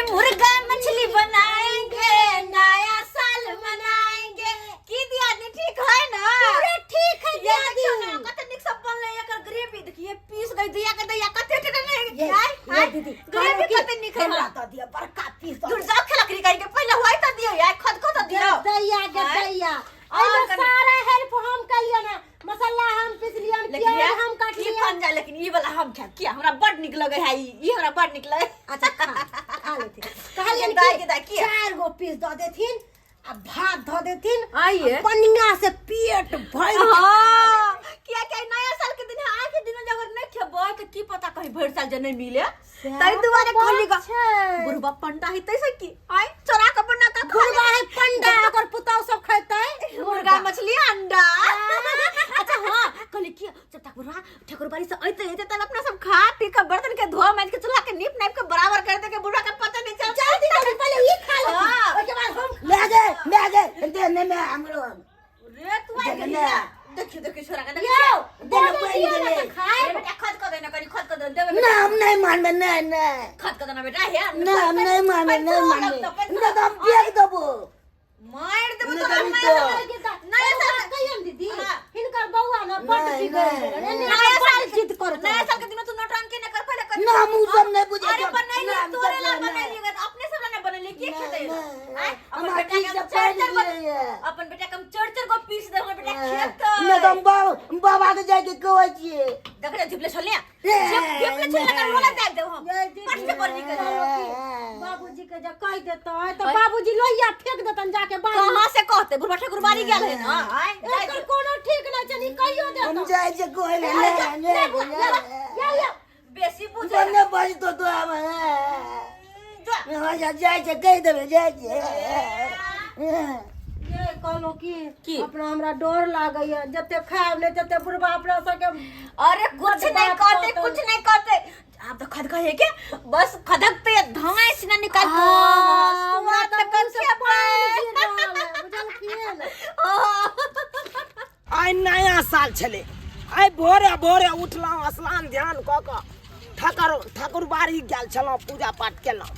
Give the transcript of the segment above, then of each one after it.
अरे मुर्गा मछली बनाएंगे, नया साल मनाएंगे। की दियादनी ठीक है ना? पूरे ठीक है ये दियादनी। देखियो ना, कते नीक सब बनलै एकर ग्रेवी। देखिए पीस गई दिया के दैया कते कते नहीं। ये आय ये आय दीदी ग्रेवी कते नीक है। हमरा तो दिया बड़का पीस दऽ दूर जाओ, खेलकरी करके पहिले हुआई त दियो यार, खद खद दियो। दैया के आय। दैया और एहिमे कनि- सारा हेल्प हम कलियन हँ। मसाला हम पिसलियन, लेकिन प्याज यार, हम ई काटलियन। बन जाए, लेकिन ई वाला हम खाएब किया, हमरा बड नीक लगे है ई, ई हमरा बड नीक लगे। अच्छा खा खा लेथिन। कहलियन दाइ कि के दाइ किया? चारि गो पीस दऽ देथिन आ भात धऽ देथिन आइए। आ बढ़िया से पेट भरि के। हाँ, किया कि नया साल के दिन है, आज के दिन अगर नहीं खेबै तऽ की पता कहीं भरि साल जे नहीं मिले। सएह ताहि दुआरे तऽ बात कहली गा छै। बुढ़बा पंडा है तैसे की आय चोरा के बना के खा बुढ़बा लेबै। है पंडा, ओकर पुतहु सब खेतै मुर्गा मछली अंडा। अच्छा हाँ, कहली कि जब तक बुढ़वा ठाकुरबाड़ी से अइते अइते तब अपना सब खा पी के बर्तन के धो माज के चूल्हा के नीप नाप के बराबर कर दे के बुढ़वा के पता नहीं चल। जल्दी जल्दी पहले ई खा लेथिन, हाँ। ओहिके बाद हम। ले गे, ले गे, दे ने मैं हमरो। रे तू आई दे गेली ने। ना। देखियो देखियो छोरा के यौ देखियो। दे ने बोलै पानि दियौ ने देले। तऽ खायब। रे बेटा, खद कर देना, कनी खद कर देना, देबे। ना, हम नहीं मानबे, नहीं नहीं। खद कर देना बेटा, हे। ना, हम नहीं मानबे, नहीं मानबे ना तो हम बेच देबो। मार देबो नहीं तोरा। देबी मार तो। देबो। नया साल कहियन दीदी, हाँ। हिनकर बौआ ना बड्ड नहीं, बिगड़ि नहीं, गेलनि। नहीं। एने नया बड्ड साल जिद करैत नया रहै। साल के दिन तू नौटंकी न कर पहिले कर। ना, हम उ सब नहीं बुझै अरे छियै। पर नहीं ना, हम तोरे सब ला नहीं। बनेलिए तो अपने सब ला ना बनेलिए, के नहीं, खेतै? नहीं। आय अपन हम बेटा के ठीक हम से चार चार पढ़ गो लियै। अपन बेटा के हम चार चार गो पीस दे, हमर बेटा खेतै। नहीं तो हम बाबा के जाके कहै छियै। देख रे झिपले छोलिया, ए, झिपले छोलिया कर होला जाग देब हम। ये दीदी, पट से पर निकल। बाबूजी के जब कहि देतै तऽ बाबूजी लोहिया फेंक देतन जाके बाड़ी में। कहां से कहते, बुढ़वा ठाकुरबाड़ी गेल है ना। आय एकर कोनो ठीक नहि छै, ई कहियो हम देतन। जाइ छियै कहै लए, ले, ले, ले, या या बेसी बुझे बन्ने बजतो तो हम। जा। हाँ, जाइ छियै कहि देबै, जाइ छियै। ये कहलहुँ की की? अपना हमरा डर लागैया, जते खायब नहि तते बुढ़बा अपना सबके। अरे कुछ बड नहीं बात कहते, कहतै। कुछ नहीं कहते। आप तो खद कहे के बस खदकते धांस ना निकाल के। हमरा स्वाद तऽ तऽ मुँह से पानि खेबै। गिर रहल है, बुझलखिन? आइ नया साल छलै, आइ भोरे भोरे उठलहुँ, स्नान ध्यान कऽ कऽ ठाकुर ठाकुरबाड़ी गेल छलहुँ, पूजा पाठ केलहुँ।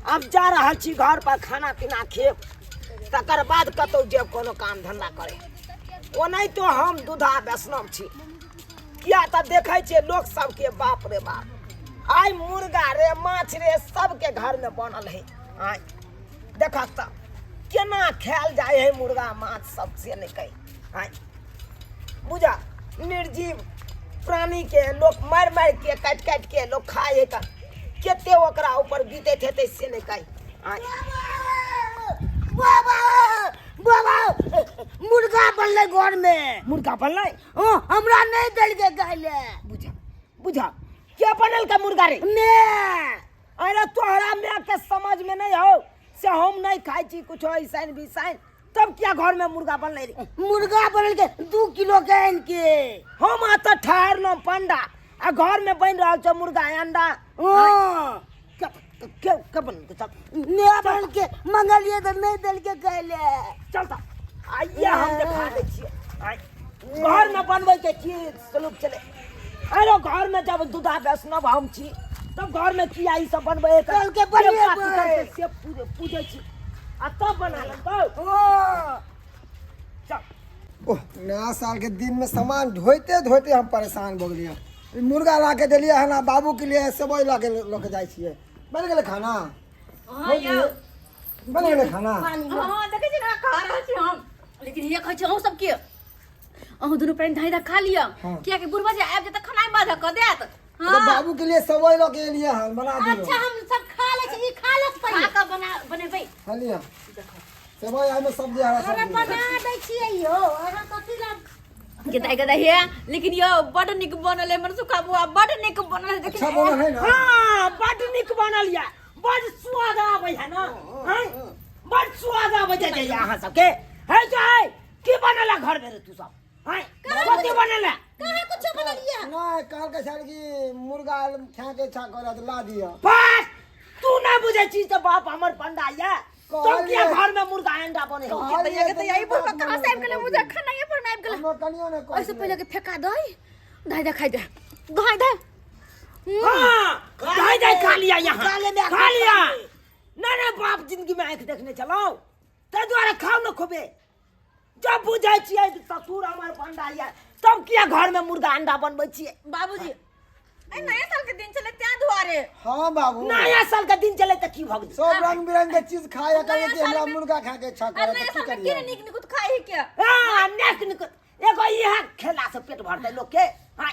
आब जा रहल छी घर पर, खाना पीना खेब, तकर बाद कतहु जेब कोनो काम धंधा करे। ओनाहितो हम दूधा वैष्णव छी, किया तऽ देखै छियै लोक सबके, बाप रे बाप, आइ मुर्गा रे माछ रे सबके घरमे बनल है। आइ देखक तऽ केना खायल जाइ है मुर्गा माछ सब से नहि कही। आइ बुझा निर्जीव प्राणीके लोक मारि मारि के काटि काटि के लोक खाइ है, तऽ कते ओकरा ऊपर बीतैत हेतै से नहि कही। आइ बाबा, बाबा, मुर्गा बनलै घर में। मुर्गा बनलै? ओ हमरा नहीं देलकै खाय ले। बुझा बुझा के बनल का मुर्गा रे? ने। अरे तोहरा माय के समझ में नहीं हो से हम नहीं खाई छी कुछ ऐसन बिसाइन, तब क्या घर में मुर्गा बनलै रे? मुर्गा बनल के 2 किलो के आनि के। हम एतऽ ठहरलहुँ पंडा आ घर में बनि रहल छौ मुर्गा अंडा। हाँ। के के बनल? चल। ने बनल के मंगलिए तऽ नहीं देलकै खाय ले। चल तऽ आइए हम देखा दै छियै। आइ घर में बनबै के की सलूक चले। अरे घर में जब दूधा वैष्णव हम छी तब घर में किया ई सब बनबै? चल के बनेबै। से पूजै छी आ तब बना लेब। हाँ। चल। ओह, नया साल के दिन में सामान धोते धोते हम परेशान भऽ गेलियै। ई मुर्गा ला के देलियै हन आ बाबू के लिए सेवइ ला के लऽ के जाइ छियै। बनि गेलै खाना? हां यौ। बनि गेलै खाना? हां, देखै छी ना खा रहल छी हम। लेकिन ये कहै छी अहूँ सब के, अहूँ दुनू प्राणी धाई धा खा लिअ। हाँ। कियाकि बुढ़बा जे आबि जेतै खानाइ बाधा कऽ देत। तो हाँ। बाबू के लिए सेवइ लऽ के एलियै हन, बना दियौ। अच्छा, हम सब खा लै छी, ई खा लेत खा पहिले। कऽ बना बनेबै। खा लिअ सेवइ, एहिमे सब्जी हरा अरे सब्जी। बना दै छियै यौ, अहाँ कथी ला गदाई गदाई हे। लेकिन यौ बड नीक बनल है मनसुखा बुआ, बड नीक बनल है। देखिन। अच्छा बनल है ना? हाँ, बड नीक बनल या, बड स्वाद आबै है ना। हैं? बड स्वाद आबै छै अहाँ सबके। है जो है की बनल है घर में रे तू सब? हैं, कथी बनल है? कहाँ कुछो बनलियै? नहीं, कहलकै सर कि मुर्गा खाए के इच्छा करत, ला दिअ। बस तू ना बुझै छी तऽ बाप हमर पंडा या, तब किया कहलियै। घर में मुर्गा अंडा बने हौ? गदाई गदाई, आई बुढ़बा कहाँ से आबि गेलै? मुझे खानाइए पर में आबि गेलै। हमरा कनियो नहि ओहिसँ कहलियै। पहिले के फेका दही धाइ धाइ खाइ दे, धाइ धाइ। हाँ, दाई दाई खा लिया यहाँ। खा ले, खा लिया। नहि नहि बाप जिंदगी में आँखि देखने छलहुँ, ताहि दुआरे खाउ ने खूबे। जब बुझै छियै ससुर हमर पंडा यऽ, तब किया घर में मुर्गा अंडा बनबै छियै? बाबूजी ए नया साल के दिन चले त्या दुआरे। हाँ बाबू, नया साल के दिन चले तऽ की भऽ गेलै? सब रंग बिरंग के चीज खाए नया करे कि हमरा साल में- मुर्गा खा के इच्छा आ करे नया तऽ की साल में करिए? के नीक निकुत खाई है क्या? हाँ, नेक निक एगो इएह खेला से पेट भरतै लोक के। हाँ,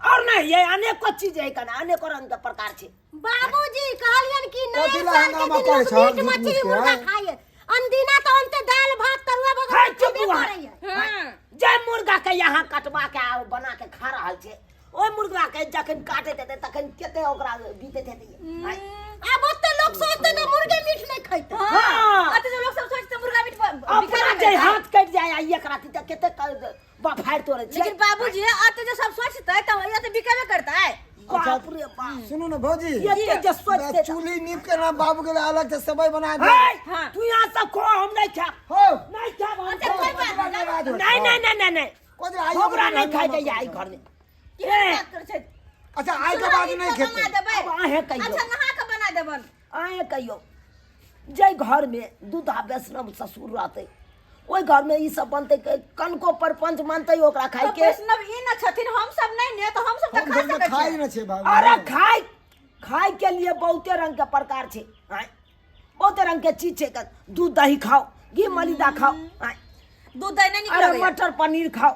और नहीं ये अनेको चीज है कना, अनेको रंग के प्रकार छै। बाबूजी कहलियन कि नया कथी ला साल के हंगामा दिन करै लोग छह, मीट झूठ मछली मूठ के, मुर्गा आँय? खाइए, अनदिना तो अंते दाल भात तरुआ है, वगैरह चुप खेबे हुआ। करैए। हाँ। जे मुर्गा के यहाँ कटवा के आ बना के खा रहल छै, ओहि मुर्गा के जखन काटैत हेतै तखन कते ओकरा बीतैत हेतै। आँय? आब ओते लोक सोचते तऽ मुर्गे मीट नहीं खैते। हाँ। अते जो लोग सब सोचते मुर्गा मीट अपना बिका जे हाथ कटि जाय आ एक राति तऽ कते बफारि तोड़ै छै। लेकिन बाबूजी अते जो सब सोचते तो ये तो बिकेबे करता है। बाप रे बाप। सुनू ने भौजी, एते जे सोचते चूल्ही नीप के ना बाबू के लिए अलग से सेवई बना दे। हे, हाँ। तू यहाँ सब खो, हम नहीं खाब। हो नहीं खाब हम। अच्छा, कोई बात नहीं। नहीं नहीं नहीं नहीं नहीं, कोई आइयो हमरा के नहीं खाइ हंगामा जाइए आई करै घर में। की बात कर छै? अच्छा आइ के बाद नहीं बना खेतै। देबै। अब अहें कहियौ। अच्छा नहा के बना देबन। अहें कहियौ, जाहि घर में दूधा वैष्णव ससुर रहतै ओहि घर में ई सब बनतै, कनको परपंच मानतै ओकरा खाइ तो के? वैष्णव ई न छथिन, हम सब नहीं ने, तो हम सब त हम खा सब तऽ सकै खाइ छियै। न छै बाबू। अरे खाइ खाइ के लिए बहुते रंग के प्रकार छै। आँय, बहुते रंग के चीज छै। दूध दही खाओ, घी मलिदा खाओ। आँय, दूध दही नहीं अरे निकलैया। मटर पनीर खाओ,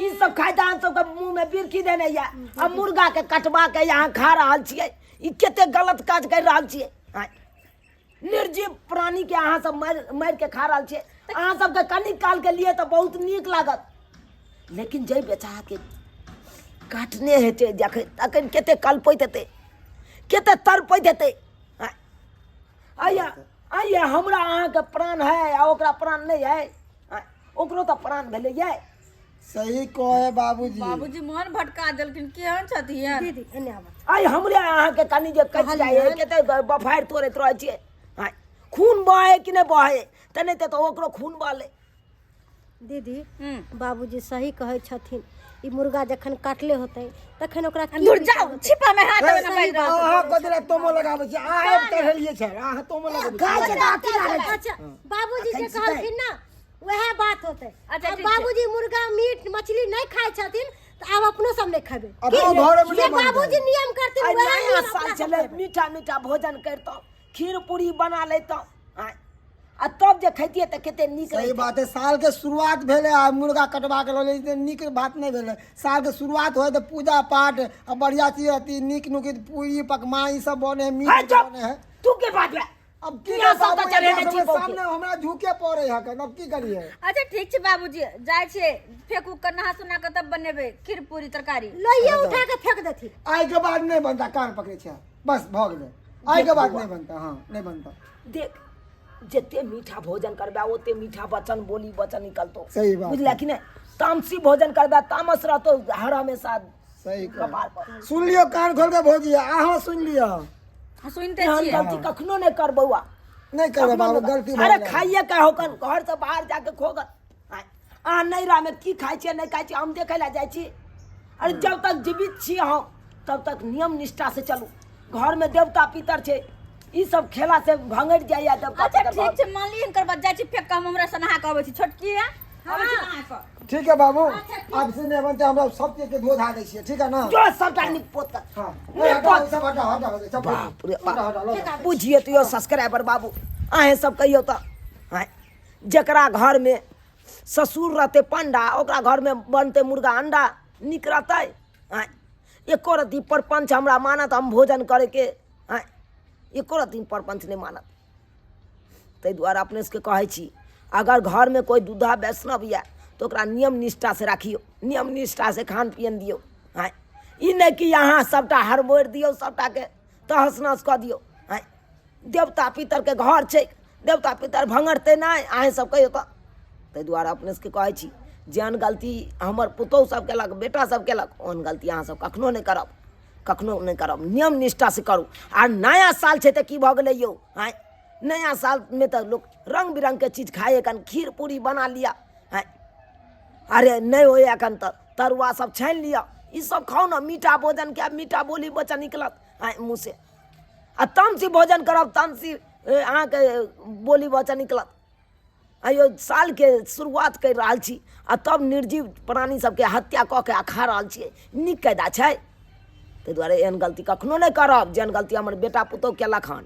ई सब खाइ तऽ अहाँ सबके मुँह में बिरखी देने यऽ, आ मुर्गा के कटवा के यहाँ खा रहल छियै। ई कते गलत काज करि रहल छियै। आँय, निर्जीव प्राणी के अहाँ सब मारि मारि के खा रहल छियै। अहाँ सबके कनी काल के लिए तऽ बहुत नीक लागत, लेकिन जाहि बेचारा के काटने हेतै जखन तखन कते कलपैत हेतै, कते तड़पैत हेतै। आँय, आइया आइया हमरा अहाँके प्राण है आ ओकरा प्राण नहि है? आँय, ओकरो तऽ प्राण भेलै ये। सही कहे बाबूजी। बाबूजी मन भटका देलखिन, केहन छथिन दीदी एने आबत। आइ हमरे अहाँके कनि जे कटि जाइ है, कते बफारि तोड़ैत रहै छियै। आँय, खून बहे कि नहि बहे? तऽ नहि तऽ ओकरो खून बहलै। दीदी हम्म। बाबूजी सही कहै छथिन, ई मुर्गा जखन काटले होतै तखन ओकरा की दूर बीतल जाओ होतै? छिपा में हाथ में सही बैठ बात। अहाँ कथी लए तोमो लगाबै छी? अहाँ चढ़ेलियै छै, अहाँ तोमो लगबै छी। गाय के दाँती लागै छै। अच्छा बाबूजी जे अखन छिकै। कहलखिन ना वएह बात होतै। अच्छा, आब ठीक छै। बाबूजी मुर्गा मीट मछली नहीं खाइ छथिन तऽ आब अपनो सब नहीं खेबै। अपनो की? घरमे जे नहि बनतै। बाबूजी नियम करथिन आइ वएह नया नियम साल अपना सब छलै, खेबै। मीठा मीठा भोजन करितहुँ, खीर पूरी बना लैतहुँ। आँय, आ तब जे खैतियै तऽ कते नीक सही रहितै। बात है, साल के शुरुआत भेलै आ मुर्गा कटवा के लऽ लेली, नीक बात नहि भेलै। साल के शुरुआत होइ तऽ पूजा पाठ आ बढ़िया चीज अथी नीक नुक पूरी पकवान ई सब बने है, है मीट चुप, बने है। तू के बात बे? अब की यहाँ सब बाबू, तऽ चढ़ेने एकरा छी सबके बौके। सामने हमरा झुके पड़े है, अब की करिए? अच्छा ठीक छै बाबूजी, जाइ छियै फेक उक के नहा सुना के तब बनेबै खीर पूरी तरकारी। लोहिये उठा के फेंक देथिन। आइ के बाद नहीं बनता, कान पकड़े छै, बस भऽ गेलै। आइ के बाद नहीं बनता, हाँ नहीं बनता। देख, जते मीठा भोजन करबे ओते मीठा वचन बोली वचन निकलतो। सही बात। बुझला कि नहि? तामसी भोजन करबे तामस रहतो हर हमेशा सही कपार पर। सुन लियौ कान खोल के भौजी, अहाँ सुन लियौ। सुनते एहन छियै। गलती कखनो नहि कर बौआ। नहीं करबै बाबू, कखनो नहि गलती कर। भऽ अरे गेलै। खाइए के होकन घर से बाहर जाके खोगन। आँय, अहाँ नैरा में की खाइ छियै नहि खाइ छियै हम देखै लए जाइ छी? अरे जब तक जीवित छी हम तब तक नियम निष्ठा से चलू। घर में देवता पितर छै, ई सब खेला से भंगड़ि जाइए देवता अच्छा पितर। ठीक छै, मान ली हिनकर बात, जाइ छी फेक के हम हमरा से नहा के अबै छी। छोटकी है, अबै छी नहा के। ठीक है बाबू, आब से नहीं बनते, हमरा सब चीज के धो धा दै छियै, ठीक है ना? जो सबटा नीक पोत कर। हाँ, नीक हटाओ, पोत। सब हटाओ, हटाओ, सब बाप रे हटाओ, हटाओ, बाप, हटाओ। बुझिए तो यो सब्सक्राइबर बाबू, अहें सब कहियो तऽ। आँय, जकरा घर में ससुर रहतै पंडा ओकरा घर में बनतै मुर्गा अंडा, नीक रहतै? आँय, एको रत्ती परपञ्च हमरा मानत हम भोजन करैके? आँय, एको रत्ती परपञ्च नहि मानत। ताहि दुआरे अपने सबके कहै छी, अगर घरमे कोइ दूधा वैष्णव यऽ तऽ ओकरा नियम निष्ठासँ राखियौ, नियम निष्ठासँ खान पियन दियौ। आँय, ई नहि कि अहाँ सभटा हड़बोड़ि दियौ, सभटाके तहस नहस कऽ दियौ। आँय, देवता पितरके घर छै, देवता पितर भङ्गरतै नहि? अहीँ सब कहियौ तऽ। ताहि दुआरे अपने सबके कहै छी, जेहन गलती हमर पुतहु सब केलक, बेटा सब केलक, ओहन गलती अहाँ सब कखनो नहि करब, कखनो नहि करब। नियम निष्ठासँ करू। आ नया साल छै तऽ की भऽ गेलै यौ? आँय, नया सालमे तऽ लोक रङ्ग बिरङ्गके चीज खाइ एखन, खीर पूरी बना लिअ। आँय, अरे नहि होइए एखन तऽ तरुआ सब छानि लिअ, ई सब खाउ ने। मीठा भोजनके आब मीठा बोली बच्चा निकलत आँय मुँहसँ। आ तामसी भोजन करब, तामसी अहाँके बोली वचन निकलत। आइयो सालके शुरुआत करि रहल छी आ तब निर्जीव प्राणी सबके हत्या कऽ के आ खा रहल छियै, नीक कायदा छै? ताहि दुआरे एहन गलती कखनो नहि करब जेहन गलती हमर बेटा पुतहु केलक हन।